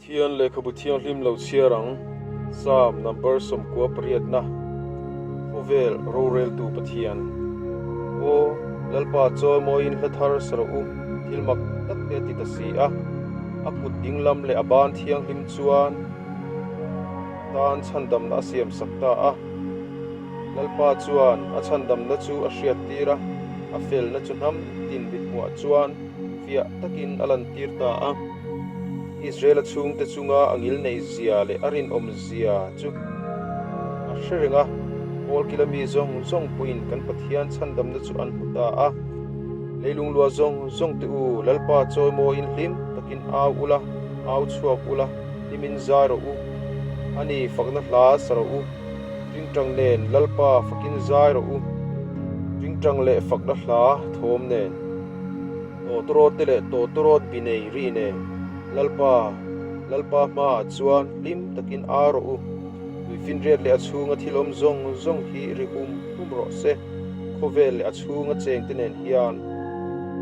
Pathian Lehkhabu Thianghlim lo chhiar ang, Psalm number 98, Khawvel Roreltu Pathian. Aw, Lalpa chawimawiin hla thar sa rawh u, thil mak tak te a ti ta si a. A kut dinglam leh a ban thianghlim chuan tan chhandamna a siam sak ta a. Lalpa chuan a chhandamna chu a hriattir a, a felna chu hnam tin mithmuah chuan fiah takin a lantir ta a. Israela chhungte chunga a ngil neih zia leh a rinawm zia chu a hre reng a, Kawlkila mi zawng zawng pawhin kan Pathian chhandamna chu an hmu ta a. Leilung lua zawng zawng te u, Lalpa chawimawiin hlim takin au ula, au chhuak ula, hlimin zai rawh u. A ni, fakna hla sa rawh u. Tingtang nen Lalpa fakin zai rawh u. Tingtang leh fakna hla thawm nen. Tawtawrawt te leh tawtawrawt bi nei ri nen Lalpa, Lalpa hmaah chuan hlim takin au rawh u. Tuifinriat leh a chhunga thil awm zawng zawng hi ri hum hum rawh se. Khawvel leh a chhunga chengte nen hian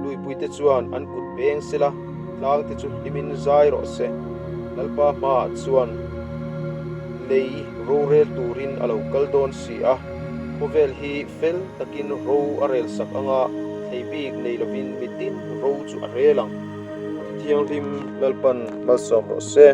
luipuite chuan an kut peng sela, tlangte chu hlimin zai rawh se. Lalpa hmaah chuan lei rorel turin a lo kal dawn si a, khawvel hi fel takin ro a rel sak anga thlei bik nei lovin mitin ro chu a rel ang. Thianghlim Lalpan malsawm rawh se.